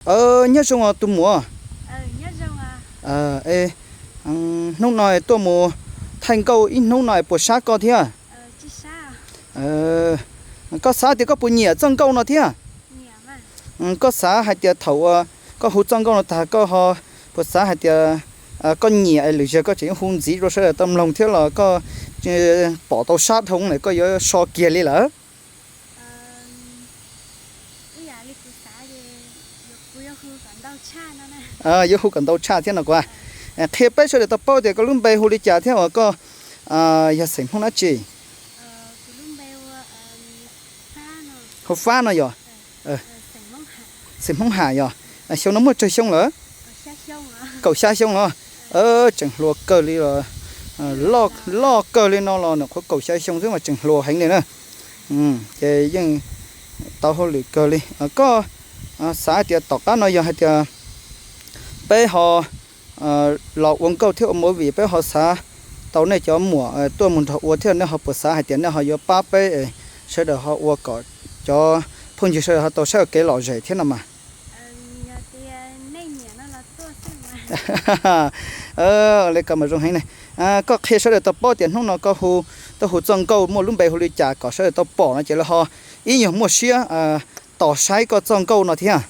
Nyob zoo os tus muam. Hnub no tuaj mus thaij nkauj ib hnub no es puas sab koj thiab? Koj xav tias koj puas nyiam txoj nkauj no thiab? Koj xav hais tias thaum uas koj hu txoj nkauj no tag koj ho puas xav hais tias koj nyiam es lwm zaug koj tseem hu ntxiv rau sawv daws tau mloog thiab los koj pom tau sab dhau lawm koj yuav so kiag li lawm? Yuav hu kom ntau tshaj thiab no kuv qhia peb sawv daws tau paub tias koj lub npe hu li cas thiab uas koj yog xeem Hmoob dab tsi? Hu Fab no yog? Xeem Hmoob Ham yog? Xyoo no muaj tsawg xyoo lawm? Kaum xya xyoo los? Tseem hluas kawg li los, loj kawg li no los nws qhuav kaum xya xyoo xwb mas tseem hluas heev li na. Ces yeej tau hauj lwm kawg li. Koj xav tias tom qab no yog hais tias peb ho los ua nkauj thiab ua movie peb ho xav tau nej cov muam tuaj mus nrog ua thiab nej ho puas xav hais tias nej ho yuav pab peb sawv daws ho ua kom cov phooj ywg sawv daws ho tau saib ua kev lom zem thiab no mas? Li ko mas zoo heev ne. Koj qhia sawv daws tau paub tias hnub no koj hu, tuaj hu txoj nkauj muaj lub npe hu li cas kom sawv daws tau pom no ces lawv ho ib nyuag muaj siab tos saib koj txoj nkauj no thiab?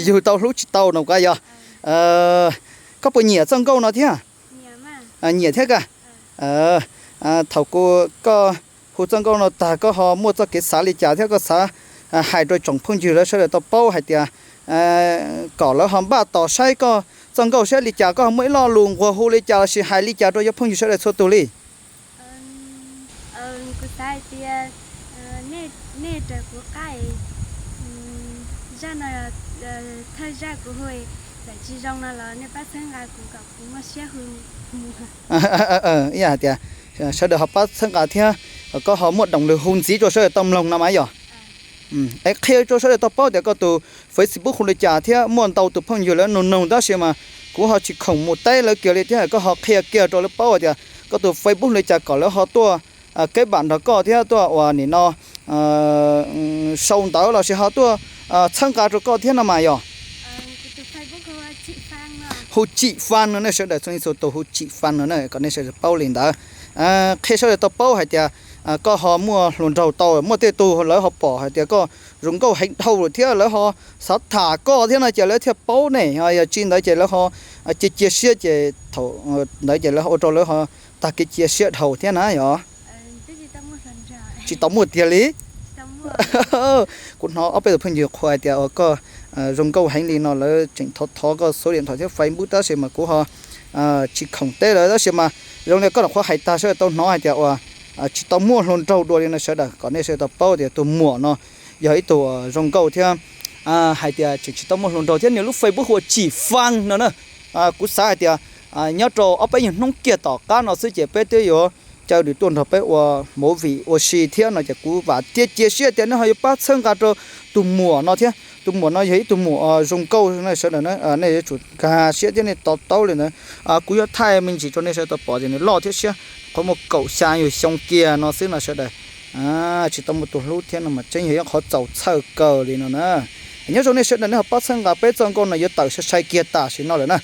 Yug tau hlub tsis tau no kuv yog. Koj puas nyiam txoj nkauj no thiab? Nyiam thiab ka. Thaum kuv, koj hu txoj nkauj no tag koj ho muaj txoj kev xav li cas thiab koj xav hais rau tsoom phooj ywg lawv sawv daws tau paub hais tias kom lawv ho npaj tos saib koj txoj nkauj saib li cas koj ho muaj ib lo lus nquag hu li cas lossis hais li cas rau cov phooj ywg sawv daws txhua tus li? Kuv xav hais tias nej raws kuv qab, zaj no thawj zaj kuv hu, txawm tsis zoo no los nej pab txhawb nqa kuv kom kuv muaj siab hu mus. Ib yam hais tias sawv daws ho pab txhawb nqa thiab koj ho muaj doom lwg hu ntxiv rau sawv daws tau mloog no mas yog? Es qhia rau sawv daws tau paub tias koj tus Facebook hu li cas thiab muaj ntau tus phooj ywg lawv nug nug tab sis mas kuv ho tsis khoom mus teb lawv kiag li thiab koj ho qhia kiag rau lawv paub tias koj tus Facebook li cas kom lawv ho tuaj keb npam nrog koj thiab tuaj ua nim no sau ntawv lossis ho tuaj txhawb nqa rau koj thiab no mas yog? Hu Tsim Fab no nej sawv daws txhua leej txhua tus hu Tsim Fab no na kom nej sawv daws paub li ntawd. Qhia sawv daws tau paub hais tias koj ho muaj hluas nraug tau muaj tej tug lawv ho pom hais tias koj zoo nkauj heev dhau lawm thiab lawv ho xav tham koj thiab no ces lawv thiaj paub ne, yog tsis ntawd ces lawv ho cia cia siab ces thaum ntawd ces lawv ua rau lawv ho tag kev cia siab dhau thiab na yog? Tsis tau muaj tiag li. Kuv hnov ob peb tus phooj ywg qhuas hais tias koj zoo nkauj heev li no lawv tseem thov thov koj xuv diam thom thiab Facebook tab sis mas kuv ho tsis khoom teb lawv tab sis mas zoo li koj nyuam qhuav hais tag sawv daws tau hnov hais tias uas tsis tau muaj hluas nraug dua li no sawv daws kom nej sawv daws tau paub tias tus muam no yog ib tug zoo nkauj thiab hais tias tseem tsis tau muaj hluas nraug thiab nws lub Facebook hu ua Tsim Fab no na. Kuv xav hais tias nyob rau ob peb nyuag hnub kiag tom qab no xwb ces peb twb yuav caw nws tuaj nrog peb ua movie ua si thiab no ces kuv vam thiab cia siab tias nej ho yuav pab txhawb nqa rau tus muam no thiab. Tus muam no yog ib tug muam zoo nkauj sawv daws, nej yuav tsum nkag siab thiab nej to taub li ntawd. Kuv yuav thaij me ntsis rau nej sawv daws tau pom tias nws loj thiab siab, qhuav muaj kaum xya yug xyoo kiag no xwb no sawv daws. Tsis tau muaj tus hlub thiab no mas tseeb yog ib qhov txaus txhawj kawg li no na. Nyob zoo nej sawv daws nej ho pab txhawb nqa peb txoj nkauj no yuav tawm sai sai kiag tam sim no lawm na.